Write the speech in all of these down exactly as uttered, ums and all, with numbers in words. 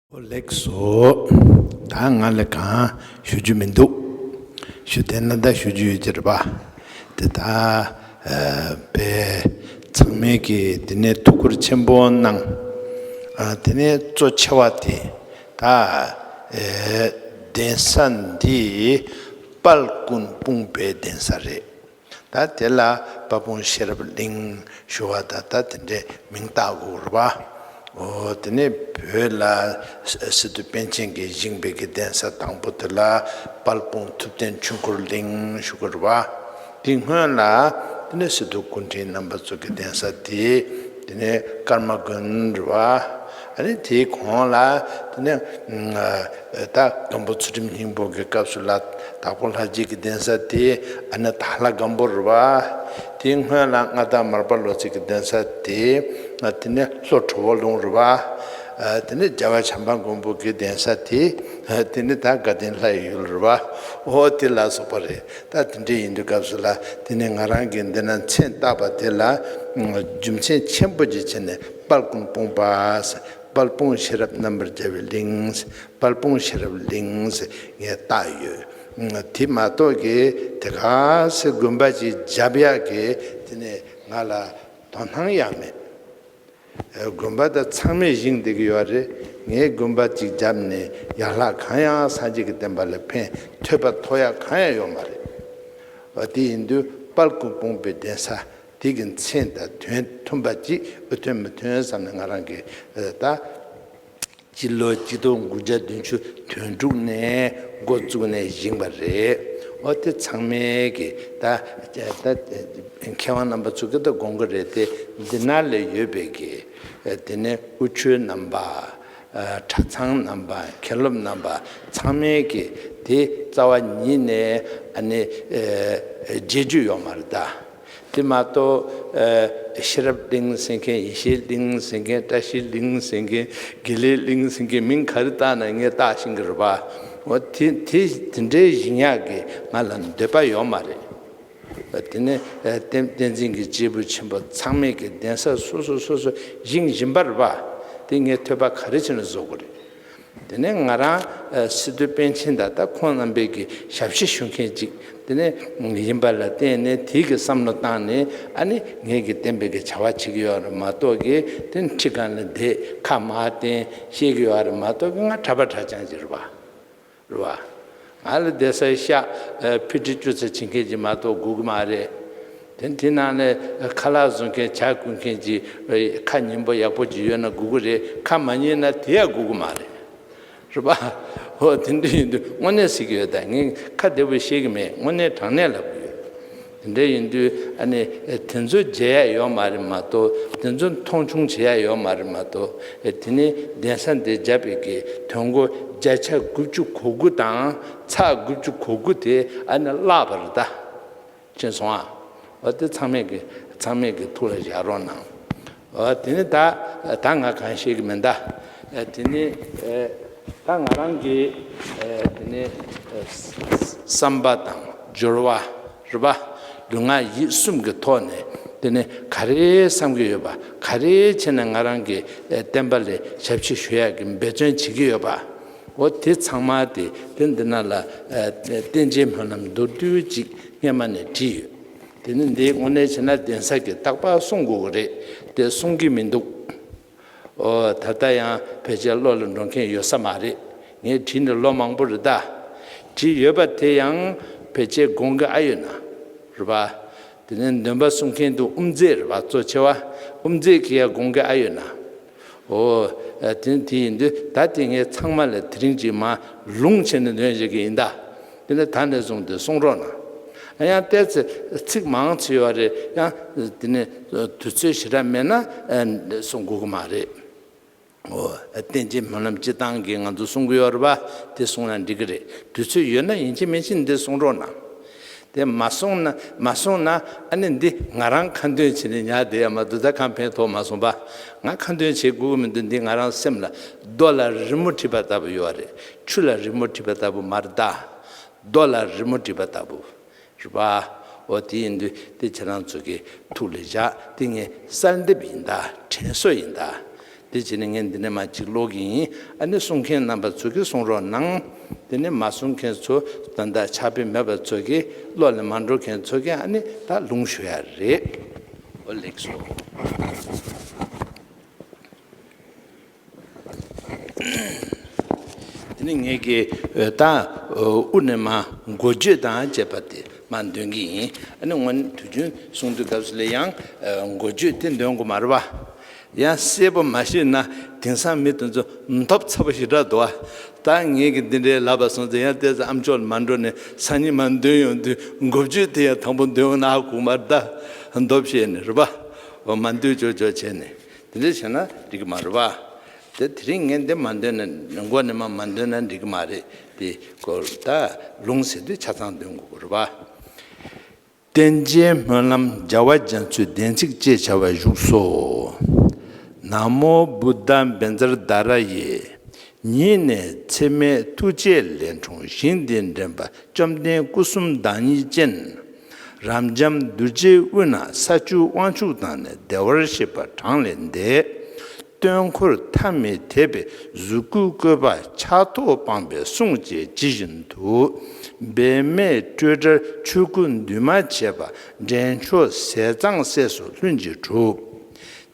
ཨོ་ལེགས་སོ། ད་ང་ལ་གང་ཞུ་རྒྱུ་མི་འདུག་ཞུ་བསྡད་ན་ད་ཞུ་རྒྱུ་ཡོད་ཀྱི་རེད་པ། དེ་ད་ཨ་པའི་ཚང་མས་ཀྱི་དེ་ནས་ཐུགས་ཁུར་ཆེན་པོ་གནང་། ཨ་དེ་ནས་གཙོ་ཆེ་བ་དེ་ད་ཨེ་གདན་ས་འདི་དཔལ་ཀུན་སྤུངས་པའི་གདན་ས་རེད། ད་དེ་ལ་དཔལ་སྤུངས་ཤེས་རབ་གླིང་ཞུ་བ་ད་ད་དེ་འདྲའི་མིང་བཏགས་དགོས་རེད་པ། ཨོ་དེ་ནས་བོད་ལ་སི་ཏུ་པཎ་ཆེན་གྱིས་བཞེངས་པའི་གི་གདན་ས་དང་པོ་དེ་ལ་དཔལ་སྤུངས་ཐུབ་བསྟན་ཆོས་འཁོར་གླིང་ཞུ་གི་རེད་པ། དེ་སྔོན་ལ་དེ་ནས་སི་ཏུ་སྐུ་ཕྲེང་རྣམ་པ་ཚོ་གི་གདན་ས་དེ་དེ་ནས་ཀརྨ་དགོན་རེད་པ། ཨ་ནི་དེའི་གོང་ལ་དེ་ནས་ད་སྒམ་པོ་ཚུལ་ཁྲིམས་སྙིང་པོ་གི་སྐབས་སུ་ལ་དྭགས་པོ་ལྷ་རྗེ་གི་གདན་ས་དེ་ཨ་ནི་དྭགས་ལྷ་སྒམ་པོ་རེད་པ། དེའི་སྔོན་ལ་མངའ་བདག་མར་པ་ལོ་ཙཱ་གི་གདན་ས་དེ་དེ་ནས་ལྷོ་གྲོ་བོ་ལུང་རེད་པ། དེ་ནས་རྒྱལ་བ་བྱམས་པ་མགོན་པོ་གི་གདན་ས་དེ་དེ་ནས་ད་དགའ་ལྡན་ལྷ་ཡི་ཡུལ་རེད་པ། ཨོ་དེ་ལ་སོགས་པ་རེད། ད་དེ་འདྲ་ཡིན་དུས་སྐབས་སུ་ལ་དེ་ནས་ང་རང་གིས་འདི་ན་མཚན་བཏགས་པ་དེ་ལ་རྒྱུ་མཚན་ཆེན་པོ་ཅིག་བྱས་ནས་དཔལ་ཀུན་སྤུངས་པ། དཔལ་སྤུངས་ཤེས་རབ་རྣམ་པར་རྒྱལ་བའི་གླིང་། དཔལ་སྤུངས་ཤེས་རབ་གླིང་ངས་བཏགས་ཡོད། དེ་མ་གཏོགས་ཀྱི་དེ་ག་སེ་དགོན་པ་ཅིག་རྒྱབ་ཡག་གི་དེ་ནས་ང་ལ་དོ་སྣང་ཡང་མེད། དགོན་པ་དང་ཚང་མས་བཞེངས་བསྡད་ཀྱི་ཡོད་རེད། ངས་དགོན་པ་ཅིག་བརྒྱབ་ནས་ཡན་ལག་གང་ཡང་སངས་རྒྱས་ཀྱི་བསྟན་པ་ལ་ཕན་ཐོགས་པ་ཐོགས་ཡག་གང་ཡང་ཡོད་མ་རེད། དེ་ཡིན་དུས་དཔལ་སྐུ་སྤུངས་པའི་གདན་ས་དེ་གི་མཚན་དང་དོན་མཐུན་པ་ཅིག་ཨུ་མཐུན་མི་མཐུན་བསམ་ནས་ང་རང་གིས་ད་སྤྱི་ལོ་གཅིག་སྟོང་དགུ་བརྒྱ་བདུན་ཅུ་དོན་དྲུག་ནས་འགོ་བཙུགས་ནས་བཞེངས་པ་རེད། འོ་དེ་ཚང་མས་ཀྱི་ད་ད་མཁས་དབང་རྣམ་པ་ཚོ་གི་ད་དགོངས་ཀྱི་རེད་དེ། འདི་ན་ལ་ཡོད་པའི་གི་དེ་ནས་དབུ་ཆོས་རྣམ་པ། གྲྭ་ཚང་རྣམ་པ། མཁན་སློབ་རྣམ་པ་ཚང་མས་ཀྱི་དེ་རྩ་བ་ཉིད་ནས་ཨ་ནི་བརྗེད་རྒྱུ་ཡོད་མ་རེད་ད། དེ་མ་གཏོགས་ཨེ་ཤེས་རབ་གླིང་ཟེར་མཁན། ཡེ་ཤེས་གླིང་ཟེར་མཁན། བཀྲ་ཤིས་གླིང་ཟེར་མཁན། དགེ་ལེགས་གླིང་ཟེར་མཁན། མིང་ག་རེ་བཏགས་ན་ངས་བཏགས་ཤེས་ཀྱི་རེད་པ། འོ་དེ་དེ་དེ་འདྲའི་བཞེངས་ཡག་གི་ང་ལ་འདོད་པ་ཡོད་མ་རེད། དེ་ནས་ཨེ་བསྟན་བསྟན་འཛིན་གྱི་སྐྱེས་བུ་ཆེན་པོ་ཚང་མས་ཀྱི་གདན་ས་སོ་སོ་སོ་སོ་བཞེངས་བཞིན་པ་རེད་པ། དེ་ངས་ཐོས་པ་ག་རེ་བྱས་ནས་བཟོ་དགོས་རེད། དེ་ནས་ང་རང་ཨ་སི་ཏུ་པཎ་ཆེན་དང་ད་ཁོང་རྣམ་པས་ཀྱི་ཞབས་ཕྱི་ཞུ་མཁན་ཅིག་དེ་ནས་ཡིན་པ་ལ་བརྟེན་ནས་དེ་གི་བསམ་བློ་བཏང་ནས་ཨ་ནི་ངས་ཀྱི་བསྟན་པའི་གི་བྱ་བ་བྱེད་ཀྱི་ཡོད་རེད་མ་གཏོགས་ཀྱི་དེ་ཁྲི་སྒང་ལ་བསྡད་ཁ་མར་བསྟན་བཤད་ཀྱི་ཡོད་རེད་མ་གཏོགས་ཀྱི་ང་གྲྭ་པ་གྲྭ་རྐྱང་ཅིག་རེད་པ། རེད་པ། ང་ལ་བསྡད་ས་ཤག་ཨ་ཕི་ཊི་བཅུ་ཚོད་བྱེད་མཁན་ཅིག་མ་གཏོགས་དགོས་ཀྱི་མ་རེད། དེ་དེ་ནང་ནས་ཁ་ལག་བཟོ་མཁན་ཇ་བསྐོལ་མཁན་ཅིག་ཨ་ཁ་ཉན་པོ་ཡག་པོ་ཅིག་ཡོད་ན་དགོས་ཀྱི་རེད། ཁ་མ་ཉན་ན་དེ་ཡང་དགོས་ཀྱི་མ་རེད། རེད་པ། ཧོ་དེ་འདྲ་ཡིན་དུས་དངོས་གནས་ཟེར་གྱི་ཡོད་ད། ངས་ཁ་བདེ་པོ་བཤད་ཀྱི་མེད། དངོས་གནས་དྲང་གནས་ལབ་ཀྱི་ཡོད། དེ་འདྲ་ཡིན་དུས་ཨ་ནི་དེ་ཚོ་བརྗེད་ཡ་ཡོད་མ་རེད་མ་གཏོགས། དེ་ཚོ་མཐོང་ཆུང་བྱེད་ཡ་ཡོད་མ་རེད་མ་གཏོགས། དེ་ནི་གདན་ས་འདི་བརྒྱབ་པའི་གི་དོན་གོ་བརྒྱ་ཆ་དགུ་བཅུ་གོ་དགུ་དང་ཚེག་དགུ་བཅུ་གོ་དགུ་དེ་ཨ་ནི་བརླག་པ་རེད་ད། ཕྱིན་སོང་ཨ། འོ་དེ་ཚང་མས་ཀྱི་ཚང་མས་ཀྱི་ཐུགས་ལ་བཞག་རོགས་གནང་། འོ་དེ་ནི་ད་ད་ང་གང་བཤད་ཀྱི་མིན་ད། དེ་ནི་ད་ང་རང་གི་དེ་ནི་བསམ་པ་དང་སྦྱོར་བ་རེད་པ། ལུས་ངག་ཡིད་གསུམ་གྱི་ཐོག་ནས་དེ་ནི་ག་རེ་བསམ་གྱི་ཡོད་པ། ག་རེ་བྱས་ནས་ང་རང་གི་བསྟན་པ་ལ་ཞབས་ཕྱི་ཞུ་ཡག་གི་འབད་བརྩོན་བྱེད་ཀྱི་ཡོད་པ། འོ་དེ་ཚང་མ་དེ་དེ་འདི་ན་ལ་ཨ་བསྟན་རྒྱས་སྨོན་ལམ་མདོར་བསྡུས་ཅིག་སྔས་མ་ནས་བྲིས་ཡོད། དེ་ནི་འདི་དངོས་གནས་བྱས་ན་གདན་ས་གིས་རྟག་པར་གསུང་དགོས་ཀྱི་རེད་དེ་གསུང་གི་མི་འདུག་འོ་ད་ལྟ་ཡང་ཕལ་ཆེར་བློ་ལ་འགྲོ་མཁན་ཡོད་ས་མ་རེད། ངས་བྲིས་ནས་ལོ་མང་པོ་རེད་ད། བྲིས་ཡོད་པ་དེ་ཡང་ཕལ་ཆེར་དགོངས་ཀྱི་ཨ་ཡོད་ན་རེད་པ། དེ་ནས་འདོན་པ་གསུང་མཁན་དུ་དབུ་མཛད་རེད་པ། གཙོ་ཆེ་བ་དབུ་མཛད་ཀྱིས་ཡང་དགོངས་ཀྱི་ཨ་ཡོད་ན། འོ་ཨ་དེ་དེ་ཡིན་དུས་ད་དེ་ངས་ཚང་མ་ལ་དེ་རིང་གཅིག་མར་ལུང་བྱས་ནས་འདོན་བྱེད་ཀྱི་ཡིན་ད། དེ་ནས་ད་ནས་བཟུང་སྟེ་གསུང་རོགས་གནང་། ཡང་ཏོག་ཙམ་ཚིག་མང་ཆེ་ཡོད་རེད། ཡང་དེ་ནས་དུས་ཚོད་ཞེ་དྲག་མེད་ན་ཨ་གསུང་དགོས་ཀྱི་མ་རེད། འོ་བསྟན་རྒྱས་སྨོན་ལམ་སྤྱི་བཏང་གི་ང་ཚོ་གསུང་གི་ཡོད་རེད་པ། དེ་གསུང་ན་འགྲིག་གི་རེད། དུས་ཚོད་ཡོད་ན་ཡིན་གཅིག་མིན་གཅིག་འདི་གསུང་རོགས་གནང་། དེ་མ་གསུངས་ན་མ་གསུངས་ན་ཨ་ནི་འདི་ང་རང་ཁ་འདོན་བྱས་ནས་ཉར་བསྡད་ཡ་མ་གཏོགས་ད་གང་ཕན་ཐོགས་མ་སོང་པ། ང་ཁ་འདོན་བྱེད་དགོས་ཀྱི་མི་འདུག་འདི་ང་རང་སེམས་ལ་རྡོ་ལ་རི་མོ་བྲིས་པ་ལྟ་བུ་ཡོད་རེད། ཆུ་ལ་རི་མོ་བྲིས་པ་ལྟ་བུ་མ་རེད་ད། རྡོ་ལ་རི་མོ་བྲིས་པ་ལྟ་བུ་རེད་པ། འོ་དེ་ཡིན་དུས་དེ་ཁྱེད་རང་ཚོ་གི་ཐུགས་ལ་བཞག་དེ་ངས་གསལ་འདེབས་ཡིན་ད། དྲན་གསོ་ཡིན་ད། དེ་བྱས་ནས་ངས་འདི་ནས་མར་གཅིག་ཀློག་གི་ཡིན། ཨ་ནི་གསུང་མཁན་རྣམ་པ་ཚོ་གིས་གསུང་རོགས་གནང་། དེ་ནས་མ་གསུང་མཁན་ཚོ་ད་ལྟ་ཕྱག་དཔེ་མེད་པ་ཚོ་གིས་བློ་ལ་མ་འགྲོ་མཁན་ཚོ་གིས་ཨ་ནི་ད་ལུང་ཞུ་ཡ་རེད། འོ་ལེགས་སོ། དེ་ནི་ངེད་ཀྱིས་ད་དབུ་ནས་མར་འགོ་བརྗོད་དང་བཅས་པ་དེ་མར་འདོན་གྱི་ཡིན། ཨ་ནི་སྔོན་དུས་རྒྱུན་གསུང་དུས་སྐབས་སུ་ལ་ཡང་འགོ་བརྗོད་དེ་འདོན་དགོས་མ་རེད་པ། ཡང་གསལ་པོ་མ་ཤེས་ན་དེང་སང་མི་དེ་ཚོ་འདོད་ཚ་པོ་ཞེ་དྲག་འདུག་ཨ། ད་ངེད་ཀྱིས་འདི་འདྲའི་ལབ་པ་སོང་ཙང་ཡང་ལྟས་ཙང་ཨ་མཆོག་ལ་མ་འགྲོ་ནས་སང་ཉིན་མར་འདོན་ཡོང་དུས་འགོ་བརྗོད་དེ་ཡང་དང་པོ་འདོན་ན་ཧ་གོ་མ་རེད། ད་འདོད་བྱས་ནས་རེད་པ། འོ་མ་འདོད་ཅོག་ཅོག་བྱས་ནས་དེ་འདྲ་བྱས་ན་འགྲིག་གི་མ་རེད་པ། དེ་དེ་རིང་ངས་འདི་མ་འདོན་ན་མགོ་ནས་མ་མ་འདོན་ན་འགྲིག་གི་མ་རེད། དེ་སྐོར་ད་ལུང་ཟེར་དུས་ཆ་ཚང་འདོན་དགོས་ཀྱི་རེད་པ། བསྟན་རྒྱས་སྨོན་ལམ་རྒྱལ་བ་རྒྱ་མཚོའི་བདེན་ཚིག་ཅེས་བྱ་བ་བཞུགས་སོ། ན་མོ་བུདྡྷ་བཛྲ་དྷ་ར་ཡེ། ཉིད་ནས་ཚད་མེད་ཐུགས་རྗེ་ལས་འཁྲུངས་ཞིང་འདིར་འདྲེན་པ། བཅོམ་ལྡན་སྐུ་གསུམ་བདག་ཉིད་ཅན། རབ་འབྱམས་རྡོ་རྗེའི་དབུས་ན་ས་བཅུ་དབང་ཕྱུག་དང་ནི་བདེ་བར་གཤེགས་པ་གྲངས་ལས་འདས། སྟོན་འཁོར་ཐ་མི་དད་པའི་གཟུགས་སྐུའི་བཀོད་པ་ཕྱག་ཐོག་སྤངས་པའི་གསུང་བཅས་ཇི་བཞིན་དུ། འབད་མེད་སྤྲོས་བྲལ་ཆོས་སྐུ་འདུས་མ་བྱས་པ། འདྲེན་མཆོག་ཟས་གཙང་སྲས་སུ་ལྷུན་གྱིས་གྲུབ།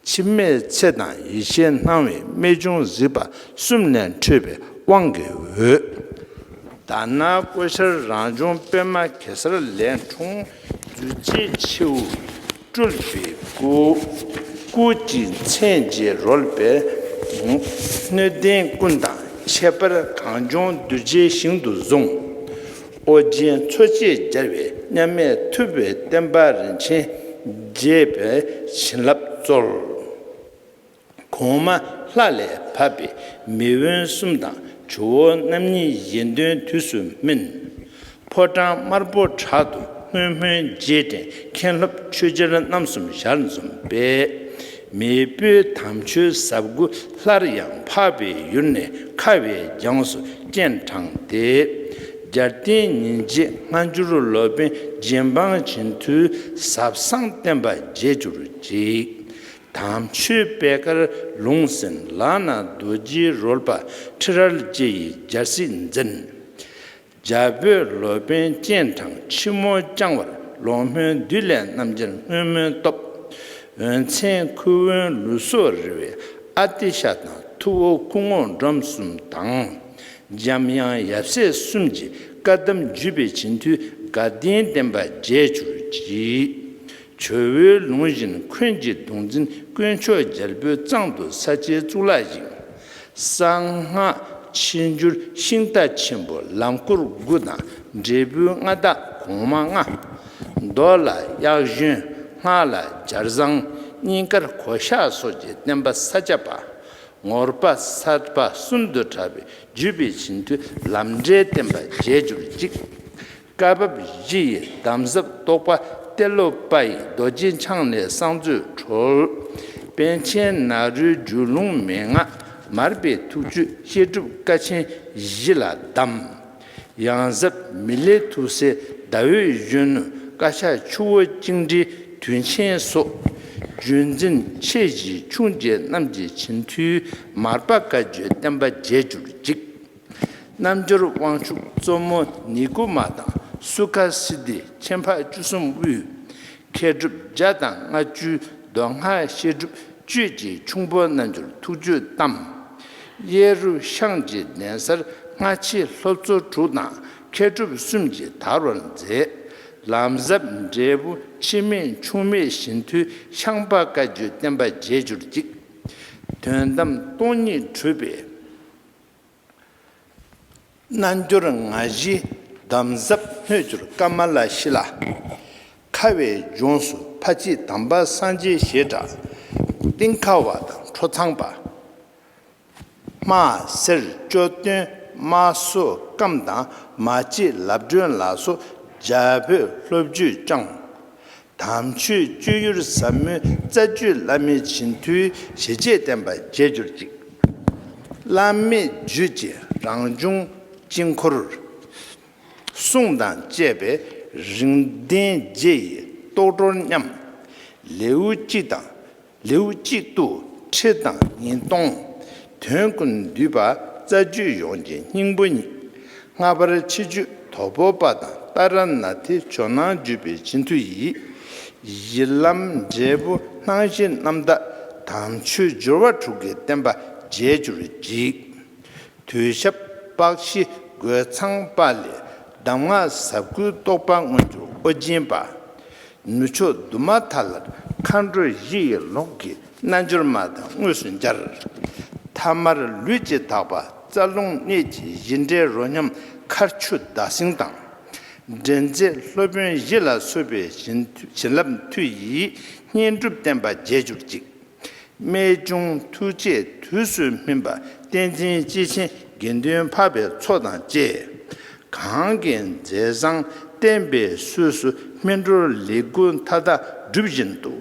འཆི་མེད་ཚེ་དང་ཡེ་ཤེས་སྣང་བའི་རྨད་བྱུང་གཟིགས་པ་གསུམ་ལས་འཕྲོས་པའི་དབང་གི་འོད། དྷ་ན་ཀོ་ཤར་རང་བྱུང་པདྨ་གེ་སར་ལས་འཁྲུངས་རྡོ་རྗེ་ཁྱེའུ་སྤྲུལ་པའི་སྐུ། སྐུ་གཅིག་མཚན་བརྒྱད་རོལ་པའི་སྣོད་ལྡན་ཀུན་དང་ཁྱད་པར་གངས་ལྗོངས་རྡོ་རྗེའི་ཞིང་དུ་བཟུང་། ཨོ་རྒྱན་མཚོ་སྐྱེས་རྒྱལ་བའི་མཉམ་མེད་ཐུབ་པའི་བསྟན་པ་རིན་ཆེན་རྒྱས་པའི་བྱིན་རླབས་སྩོལ། གོང་མ་ལྷ་ལས་བབས་པའི་མི་དབོན་གསུམ་དང་ཇོ་བོ་རྣམ་གཉིས་གཞན་དོན་དུས་སུ་སྨིན། ཕོ་བྲང་དམར་པོ་བྲག་ཏུ་སྔོན་སྨོན་རྗེས་དྲན་མཁན་སློབ་ཆོས་རྒྱལ་རྣམ་གསུམ་ཞལ་འཛོམས་པས། མེས་པོའི་དམ་ཆོས་ཟབ་དགུ་སླར་ཡང་འཕགས་པའི་ཡུལ་ནས་ཁ་བའི་རྒྱངས་སུ་སྤྱན་དྲངས་ཏེ། རྒྱལ་བསྟན་ཉིན་བྱེད་སྔ་འགྱུར་སློབ་དཔོན་རྗེ་འབངས་བྱིན་མཐུའི་ཟབ་གསང་བསྟན་པ་རྒྱས་གྱུར་ཅིག། དམ་ཆོས་པད་དཀར་ལུང་ཟིན་ལག་ན་རྡོ་རྗེའི་རོལ་པ་ཁྲི་རལ་ཅན་ཡི་རྒྱལ་སྲིད་འཛིན། རྒྱ་བོད་སློབ་དཔོན་སྤྱན་དྲངས་ཕྱི་མོ་བརྐྱང་བར་ལོག་སྨོན་བདུད་ལས་རྣམ་རྒྱལ་སྔོན་སྨོན་སྟོབས། འོད་མཚན་ཁུ་དབོན་ལུས་སྲོག་རི་བའི་ཨ་ཏི་ཤ་དང་ཐུ་བོ་ཁུ་རྔོག་འབྲོམ་གསུམ་དང་། འཇམ་དབྱངས་ཡབ་སྲས་གསུམ་གྱི་བཀའ་གདམས་བརྒྱུད་པའི་བྱིན་མཐུས་དགའ་ལྡན་བསྟན་པ་རྒྱས་གྱུར་ཅིག། ཇོ་བོའི་ལུང་བཞིན་འཁོན་གྱི་གདུང་འཛིན་དཀོན་མཆོག་རྒྱལ་པོའི་གཙང་དུ་ས་སྐྱའི་གཙུག་ལག་བཞེངས། གསང་སྔགས་ཕྱི་འགྱུར་ཤིང་རྟ་ཆེན་པོ་ལམ་སྐོར་དགུ་དང་འབྲས་བུའི་མངའ་བདག་གོང་མ་ལྔ། མདོ་ལ་གཡག་གཞོན་སྔགས་ལ་སྦྱར་བཟང་སྙིང་དཀར་གོ་ཤཱཀ་སོགས་ཀྱི་བསྟན་པ་ས་སྐྱ་པ། ངོར་པ་གསར་པ་གསུམ་དུ་གྲགས་པའི་བརྒྱུད་པའི་བྱིན་མཐུས་ལམ་འབྲས་བསྟན་པ་རྒྱས་གྱུར་ཅིག། བཀའ་བབས་བཞི་ཡི་གདམས་ཟབ་རྟོགས་པ་ཏེ་ལོ་པ་ཡི་རྡོ་རྗེ་འཆང་ནས་གསང་མཛོད་གྲོལ། པཎ་ཆེན་ནཱ་རོའི་རྒྱུད་ལུང་མན་ངག་མར་པའི་ཐུགས་བཅུད་བཤད་སྒྲུབ་ཀ་ཆེན་བཞི་ལ་གདམས། ཡང་ཟབ་མི་ལའི་ཐུགས་སྲས་ཟླ་འོད་གཞོན་ནུ་བཀའ་ཤག་ཆུ་བོ་གཅིག་འདྲེས་དུས་ཆེན་སོགས། བརྒྱུད་འཛིན་ཆེ་བཞི་ཆུང་བརྒྱད་རྣམས་ཀྱི་བྱིན་མཐུས་མར་པ་བཀའ་བརྒྱུད་བསྟན་པ་རྒྱས་གྱུར་ཅིག། རྣལ་འབྱོར་དབང་ཕྱུག་གཙོ་མོ་ནི་ཀུ་མ་དང་སུ་ཁ་སིདྡྷི་ཆེན་པོ་བཅུ་གསུམ་དབུས། མཁས་གྲུབ་བརྒྱ་དང་ལྔ་བཅུའི་མདོ་སྔགས་བཤད་སྒྲུབ་གཅོད་ཀྱི་ཁྱུང་པོ་རྣལ་འབྱོར་ཐུགས་བཅུད་གཏམས། གཡས་རུ་ཤངས་ཀྱི་གདན་སར་སྔ་ཕྱི་སློབ་གཙོ་དྲུག་དང་མཁས་གྲུབ་གསུམ་གྱིས་དར་བར་མཛད། ལམ་ཟབ་འབྲས་བུ་ཆེ་མེད་ཆུང་མེད་བཞིན་དུ་ཤངས་པ་བཀའ་བརྒྱུད་བསྟན་པ་རྒྱས་གྱུར་ཅིག། དོན་དམ་སྟོང་ཉིད་གྲུབ་པའི་རྣལ་འབྱོར་ང་བཞིའི་གདམས་ཟབ་སྣོད་བཅུད་ཀ་མ་ལ་ཤཱི་ལ། ཁ་བའི་ལྗོངས་སུ་ཕ་གཅིག་དམ་པ་སངས་རྒྱས་ཞེས་གྲགས། ཏིང་ཁ་བ་དང་ཁྲོ་ཚངས་པ། སྨྲ་སེར་ཅོ་སྟོན་དམར་སོག་སྐམ་དང་མ་གཅིག་ལབ་སྒྲོན་ལ་སོགས་རྒྱ་བོད་སློབ་བརྒྱུད་བསྐྱངས། དམ་ཆོས་སྤྱོད་ཡུལ་ཟབ་མོའི་རྩ་རྒྱུད་བླ་མའི་བྱིན་མཐུས་ཞི་བྱེད་བསྟན་པ་རྒྱས་གྱུར་ཅིག། བླ་མེད་རྒྱུད་ཀྱི་རང་བྱུང་དཀྱིལ་འཁོར། གསུང་དང་བཅས་པའི་རིགས་ལྡན་རྗེ་ཡི་རྟོགས་སྒྲོར་སྙོམས། ལེའུ་གཅིག་དང་ལེའུ་གཅིག་ཏུ་ ཁྲི་དང་ཉིས་སྟོང་། དོན་ཀུན་འདུས་པ་རྩ་རྒྱུད་ཡོངས་ཀྱི་སྙིང་པོ་ཉིད། ལྔ་པར་ཕྱི་རྒྱུད་དོ་པོ་པ་དང་ཏཱ་ར་ནཱ་ཐའི་ཇོ་ནང་བརྒྱུད་པའི་སྤྱི་འཐུས་ཡིས། གཞི་ལམ་འབྲས་བུ་སྣང་བཞི་རྣམ་དག་དམ་ཆོས་སྦྱོར་བ་དྲུག་གི་བསྟན་པ་རྒྱས་གྱུར་ཅིག། དུས་ཞབས་པག་ཤི་རྒོད་ཚང་པ་ལས་གདམས་ངག་ཟབ་དགུའི་རྟོགས་པ་མངོན་གྱུར་ཨོ་རྒྱན་པ། ནུབ་ཕྱོགས་འདུས་མ་ཐལ་ལ་མཁའ་འགྲོ་བཞི་ཡི་ལུགས་ཀྱི་རྣལ་འབྱོར་མ་དང་དངོས་སུ་མཇལ། ཐ་མར་ལུས་ཀྱི་དག་པ་རྩ་རླུང་གནད་ཀྱི་གཞི་འབྲས་རོ་མཉམ་མཁར་ཆུ་ཟླ་སྲིན་དང་། འདྲེན་མཛད་སློབ་དཔོན་བཞི་ལ་སོགས་པའི་བྱིན་བྱིན་རླབས་མཐུ་ཡིས་བསྙེན་སྒྲུབ་བསྟན་པ་རྒྱས་གྱུར་ཅིག། རྨད་བྱུང་ཐུགས་བསྐྱེད་དུས་སུ་སྨིན་པ་བསྟན་འཛིན་སྐྱེས་ཆེན་དགེ་འདུན་འཕགས་པའི་ཚོགས་དང་བཅས། གང་གི་མཛད་བཟང་བསྟན་པའི་གསོས་སུ་སྨིན་གྲོལ་ལས་ཀུན་མཐའ་དག་སྒྲུབ་བཞིན་དུ།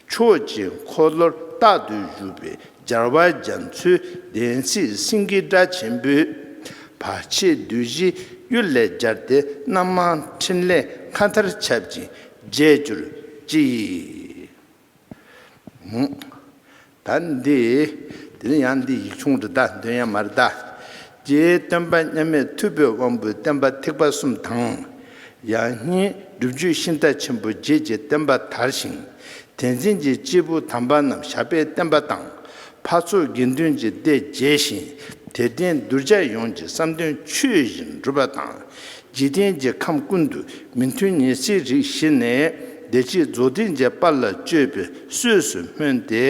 ཕྱོགས་ཀྱི་འཁོར་ལོར་རྟག་ཏུ་བཞུགས་པའི་རྒྱལ་བ་རྒྱ་མཚོའི་བདེན་ཚིག་སེང་གེ་སྒྲ་ཆེན་པོས། བར་ཆད་བདུད་བཞིའི་གཡུལ་ལས་སྦྱར་ཏེ་རྣམ་མང་ཕྲིན་ལས་མཁའ་མཐར་ཁྱབ་ཅིང་རྒྱས་གྱུར་ཅིག། ད་འདི། དེ་ནི་ཡང་འདི་ཡིག་ཆུང་རེད་ད། འདོན་ཡ་མ་རེད་ད། རྗེ་སྟོན་པ་མཉམ་མེད་ཐུབ་པའི་དབང་པོའི་བསྟན་པ་ཐེག་པ་གསུམ་དང་། ཡང་སྙིང་སྒྲུབ་བརྒྱུད་ཤིང་རྟ་ཆེན་པོ་བརྒྱད་ཀྱི་བསྟན་པ་དར་ཞིང་། དེ་འཛིན་གྱི་སྐྱེས་བུ་དམ་པ་རྣམས་ཞབས་པད་བརྟན་པ་དང་། འཕགས་ཚོགས་དགེ་འདུན་གྱི་སྡེ་རྒྱས་ཤིང་། དད་ལྡན་གདུལ་བྱ་ཡོངས་ཀྱི་བསམ་དོན་ཆོས་བཞིན་འགྲུབ་པ་དང་། འཇིག་རྟེན་གྱི་ཁམས་ཀུན་ཏུ་མི་མཐུན་ཉེས་སེལ་རིགས་ཞི་ནས་བདེ་སྐྱིད་རྫོགས་ལྡན་གྱི་དཔལ་ལ་སྤྱོད་པའི་གསོས་སུ་སྨོན་ཏེ།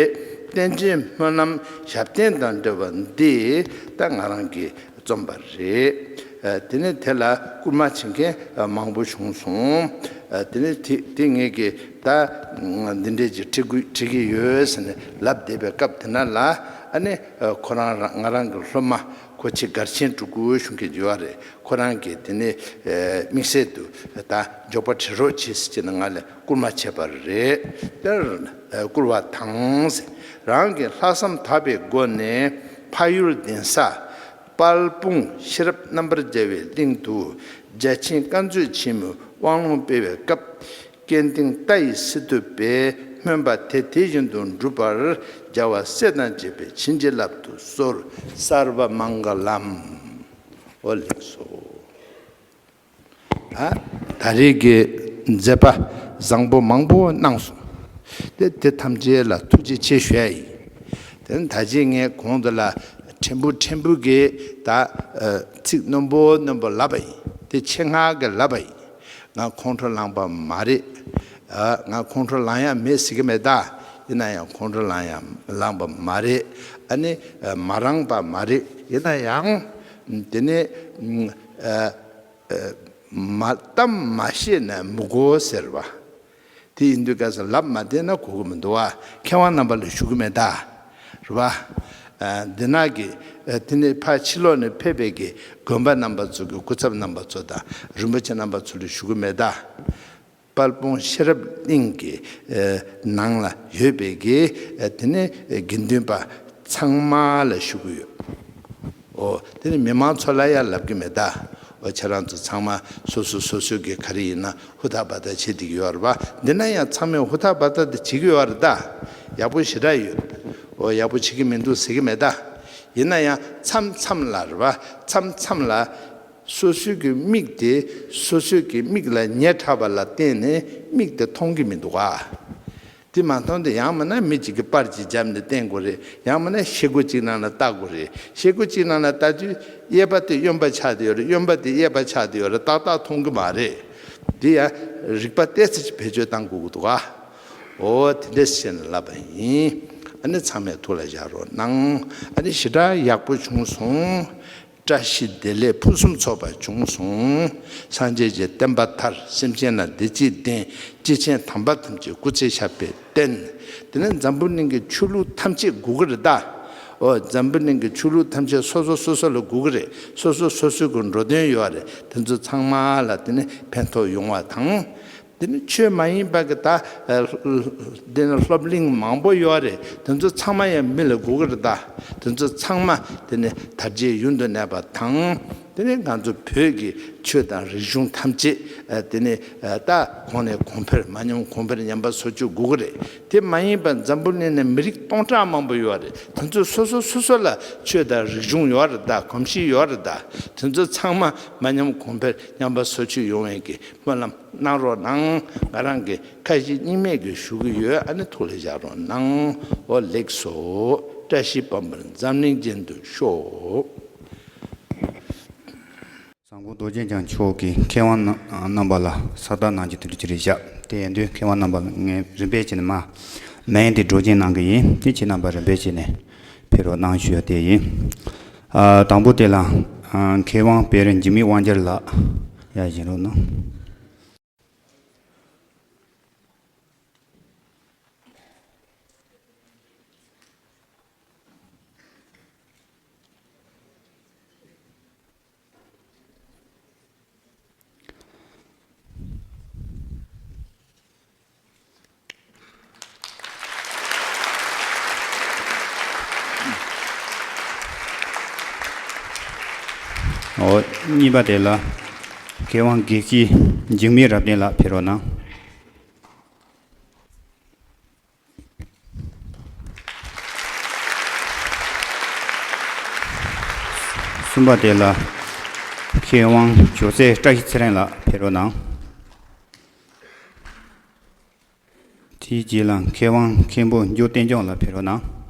བསྟན་འཛིན་སྨོན་ལམ་ཞབས་བརྟན་དང་འབྲེལ་བ་འདི་ད་ང་རང་གིས་རྩོམ་པ་རེད། ཨ། དེ་ནས་དེ་ལ་སྐུལ་མ་བྱེད་མཁན་མང་པོ་བྱུང་སོང་། ཨ། དེ་ནས་དེ་དེ་ངེད་ཀྱིས་ད་འདི་འདྲས་ཀྱི་བྲི་དགོས་བྲི་གི་ཡོད་ཟེར་ནས་ལབ་བསྡད་པའི་སྐབས་དེ་ན་ལ། ཨ་ནི་ཁོ་རང་རང་ང་རང་གི་སློབ་མ་ཁོ་ཆེ་སྒར་ཆེན་ཕྲུ་གུ་གཞུང་གི་འགྱུར་བ་རེད། ཁོ་རང་གིས་དེ་ནས་དམིགས་བསལ་དུ་ད་འཇོག་པ་བྲི་རོགས་བྱེད་ཟེར་གྱི་ནས་ང་ལ་སྐུལ་མ་བྱས་པ་རེད། དེར་བསྐུལ་བ་དང་ཟེར། རང་གི་ལྷག་བསམ་དག་པའི་སྒོ་ནས་འཕགས་ཡུལ་གདན་ས་དཔལ་སྤུངས་ཤེས་རབ་རྣམ་པར་རྒྱལ་བའི་གླིང་དུ་རྒྱ་ཆེན་བཀའ་མཛོད་ཆེན་མོའི་དབང་ལུང་སྤེལ་བའི་སྐབས། སྐལ་ལྡན་ལྟ་ཡི་སི་ཏུ་པས་སྨོན་པ་དེ་དེ་བཞིན་དུ་འགྲུབ་པར་རྒྱལ་བ་སྲས་དང་བཅས་པའི་བྱིན་གྱིས་བརླབ་ཏུ་གསོལ། སརྦ་མངྒ་ལམ། འོ་ལགས་སོ། ད་ད་རེས་ཀྱི་མཛད་པ་བཟང་པོ་མང་པོ་གནང་སོང་། དེ་དེ་ཐམས་ཅད་ལ་ཐུགས་རྗེ་ཆེ་ཞུ་ཡ་ཡིན། དེ་ནི་ད་ཅི་ངས་གོང་དུ་ལ་ཕྲན་བུ་ཕྲན་བུ་གི་ད་ཚིག་རྣོན་པོ་རྣོན་པོ་ལབ་པ་ཡིན། དེ་ཆེད་མངགས་ཀྱི་ལབ་པ་ཡིན། ང་ཁོང་ཁྲོ་ལངས་པ་མ་རེད། ཨ། ང་ཁོང་ཁྲོ་ལངས་ཡ་མེད་ཟེར་གི་མེད་ད། ཡིན་ན་ཡང་ཁོང་ཁྲོ་ལངས་ཡ་ལངས་པ་མ་རེད། ཨ་ནི་མ་རངས་པ་མ་རེད། ཡིན་ན་ཡང་དེ་ནི་ཨ། ཨ། མ་གཏམ་མ་བཤད་ན་མི་གོ་ཟེར་བ། དེ་ཡིན་དུས་སྐབས་སུ་ལབ་མ་བསྡད་ན་གོ་གི་མི་འདུག་བ། མཁས་དབང་རྣམ་པ་ལ་ཞུ་གི་མེད་ད། རེད་བ། ཨ། འདི་ན་གི། ཨ། དེ་ནས་ཕར་ཕྱི་ལོགས་ནས་ཕེབས་པའི་གི་དགོན་པ་རྣམ་པ་ཚོ་གི་སྐུ་ཚབ་རྣམ་པ་ཚོ་དང་རིན་པོ་ཆེ་རྣམ་པ་ཚོ་ལ་ཞུ་གི་མེད་ད། དཔལ་སྤུངས་ཤེས་རབ་གླིང་གི། ཨ། ནང་ལ་ཡོད་པའི་གི། ཨ། དེ་ནས་དགེ་འདུན་པ་ཚང་མ་ལ་ཞུ་གི་ཡོད། འོ། དེ་ནི་མི་མང་ཚོ་ལ་ཡང་ལབ་གི་མེད་ད། འོ། ཁྱེད་རང་ཚོ་ཚང་མ་སོ་སོ་སོ་སོའི་གི་ག་རེ་ཡིན་ན་ཧུར་ཐག་འབད་ཐག་བྱེད་བསྡད་ཀྱི་ཡོད་རེད་པ། འདི་ན་ཡང་ཚང་མས་ཧུར་ཐག་འབད་ཐག་དེ་བྱེད་ཀྱི་ཡོད་རེད་ད། ཡག་པོ་ཞེ་དྲག་ཡོད། འོ། ཡག་པོ་བྱེད་ཀྱི་མི་འདུག་ཟེར་གི་མེད་ད། ཡིན་ན་ཡང་མཚམས་མཚམས་ལ་རེད་པ། མཚམས་མཚམས་ལ་སོ་སོའི་གི་མིག་དེ་སོ་སོའི་གི་མིག་ལ་ཉེ་དྲགས་པ་ལ་བརྟེན་ནས་མིག་དེ་མཐོང་གི་མི་འདུག་ག། དེ་མ་མཐོང་དུས་ཡང་མིན་ན་མི་གཅིག་གིས་པར་གཅིག་བརྒྱབ་ནས་བསྟན་དགོས་རེད། ཡང་མིན་ན་ཤེལ་སྒོ་གཅིག་ནང་ལ་ལྟ་དགོས་རེད། ཤེལ་སྒོ་གཅིག་ནང་ལ་ལྟ་དུས་གཡས་པ་དེ་གཡོན་པ་ཆགས་བསྡད་ཡོད་རེད། གཡོན་པ་དེ་གཡས་པ་ཆགས་བསྡད་ཡོད་རེད། ཏག་ཏག་མཐོང་གི་མ་རེད། དེ་ཡང་རིག་པ་ཏོག་ཙམ་ཅིག་བེད་སྤྱོད་བཏང་དགོས་ཀྱི་འདུག་ག། འོ། དེ་འདྲ་བྱས་ནས་ལབ་པ་ཡིན། ཨ་ནི་ཚང་མས་ཐུགས་ལ་བཞག་རོགས་གནང་། ཨ་ནི་ཞེ་དྲག་ཡག་པོ་བྱུང་སོང་། བཀྲ་ཤིས་བདེ་ལེགས་ཕུན་སུམ་ཚོགས་པ་བྱུང་སོང་། སངས་རྒྱས་ཀྱི་བསྟན་པ་དར། སེམས་ཅན་ལ་བདེ་སྐྱིད་ལྡན། སྐྱེས་ཆེན་དམ་པ་ཐམས་ཅད་སྐུ་ཚེ་ཞབས་པད་བརྟན། དེ་ནས་འཛམ་བུ་གླིང་གི་ཆོས་ལུགས་ཐམས་ཅད་དགོས་ཀྱི་རེད་ད། འོ། འཛམ་བུ་གླིང་གི་ཆོས་ལུགས་ཐམས་ཅད་སོ་སོ་སོ་སོ་ལ་དགོས་ཀྱི་རེད། སོ་སོ་སོ་སོའི་གི་འགྲོ་དོན་ཡོད་རེད། དེ་ཚོ་ཚང་མ་ལ་དེ་ནས་ཕན་ཐོགས་ཡོང་བ་དང་། དེ་ནི་ཆོས་མ་ཡིན་པ་གི་ད། ཨ། དེ་ནི་སློབ་གླིང་མང་པོ་ཡོད་རེད། དེ་ཚོ་ཚང་མ་ཡང་མི་ལ་དགོས་ཀྱི་རེད་ད། དེ་ཚོ་ཚང་མ་དེ་ནི་དར་རྒྱས་ཡུན་དུ་གནས་པ་དང་། དེ་ནས་ང་ཚོ་བོད་ཀྱི་ཆོས་དང་རིག་གཞུང་ཐམས་ཅད་ཨ་དེ་ནས་ཨ་ད་གོང་ནས་གོང་འཕེལ་མ་ཉམས་གོང་འཕེལ་ཉམས་པ་སོར་ཆུད་དགོས་ཀྱི་རེད། དེ་མ་ཡིན་པར་འཛམ་བུ་གླིང་ནས་མི་རིགས་སྟོང་ཕྲག་མང་པོ་ཡོད་རེད། དེ་ཚོ་སོ་སོ་སོ་སོ་ལ་ཆོས་དང་རིག་གཞུང་ཡོད་རེད་ད། གོམས་གཤིས་ཡོད་རེད་ད། དེ་ཚོ་ཚང་མ་མ་ཉམས་གོང་འཕེལ་ཉམས་པ་སོར་ཆུད་ཡོང་བའི་གི་སྨོན་ལམ་གནང་རོགས་གནང་། ང་རང་གི་ཁ་ཞེ་གཉིས་མེད་ཀྱི་ཞུ་གི་ཡོད། ཨ་ནི་ཐུགས་ལ་བཞག་རོགས་གནང་། འོ་ལེགས་སོ། བཀྲ་ཤིས་པད་མར་འཛམ་གླིང་རྒྱན་དུ་ཤོག། བཟང་པོ་རྡོ་རྗེ་འཆང་མཆོག་གིས་མཁས་དབང་རྣམ་པ་ལ་ས་རྟགས་གནང་རྒྱུ་དེ་འདྲ་ཅིག་རེད་བཞག། དེ་ཡིན་དུས་མཁས་དབང་རྣམ་པ་ལ་ངས་རིམ་པས་བྱས་ནས་མ་མེན་དེ་སྒྲོག་སྦྱང་གནང་གི་ཡིན། དེ་ཁྱེད་རྣམ་པ་རིམ་པས་བྱས་ནས་ཕེབས་རོགས་གནང་ཞུ་ཡ་དེ་ཡིན། ཨ་དང་པོ་དེ་ལ་ཨ་མཁས་དབང་དཔལ་རི་འཇིགས་མེད་དབང་རྒྱལ་ལགས་ཡར་བཞེངས་རོགས་གནང་། འོ། གཉིས་པ་དེ་ལ་མཁས་དབང་དགེ་བཤེས་འཇིགས་མེད་རབ་བརྟན་ལགས་ཕེབས་རོགས་གནང་། གསུམ་པ་དེ་ལ་མཁས་དབང་ཇོ་སྲས་བཀྲ་ཤིས་ཚེ་རིང་ལགས་ཕེབས་རོགས་གནང་། དེའི་རྗེས་ལ་མཁས་དབང་མཁན་པོ་འཇུ་བསྟན་སྐྱོང་ལགས་ཕེབས་རོགས་གནང་།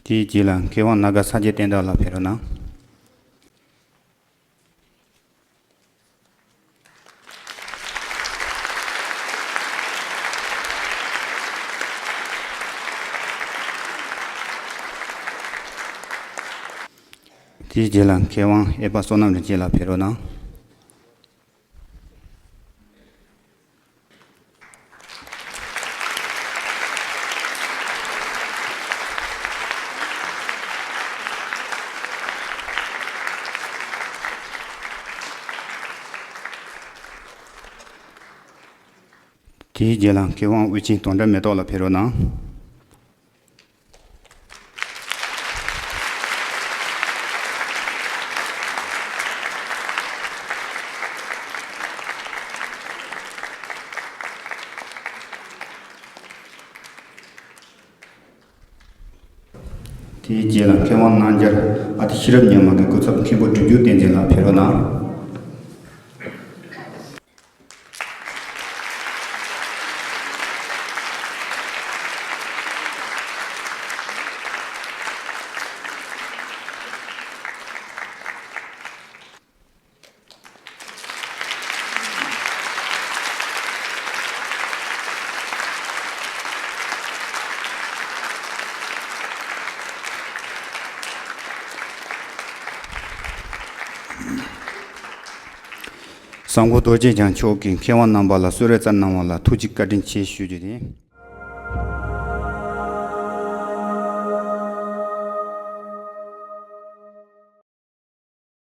དེའི་རྗེས་ལ་མཁས་དབང་ནཱ་ག་ས་སྐྱ་བསྟན་དར་ལགས་ཕེབས་རོགས་གནང་། དེའི་རྗེས་ལ་མཁས་དབང་ཨེ་པ་བསོད་ནམས་རིན་ཆེན་ལགས་ཕེབས་རོགས་གནང་། དེའི་རྗེས་ལ་མཁས་དབང་དབུ་ཆེན་དོན་གྲུབ་མེ་ཏོག་ལགས་ཕེབས་རོགས་གནང་། དེའི་རྗེས་ལ་མཁས་དབང་རྣམ་རྒྱལ་ཨ་ཏི་ཤེས་རབ་ཉི་མ་གི་སྐུ་ཚབ་མཁན་པོ་སྒྲུབ་བརྒྱུད་བསྟན་འཛིན་ལགས་ཕེབས་རོགས་གནང་། བཟང་པོ་རྡོ་རྗེ་འཆང་མཆོག་གིས་མཁས་དབང་རྣམ་པ་ལ་གསོལ་རས་སྩལ་གནང་བ་ལ་ཐུགས་རྗེ་བཀའ་དྲིན་ཆེ་ཞུ་རྒྱུ་ཡིན།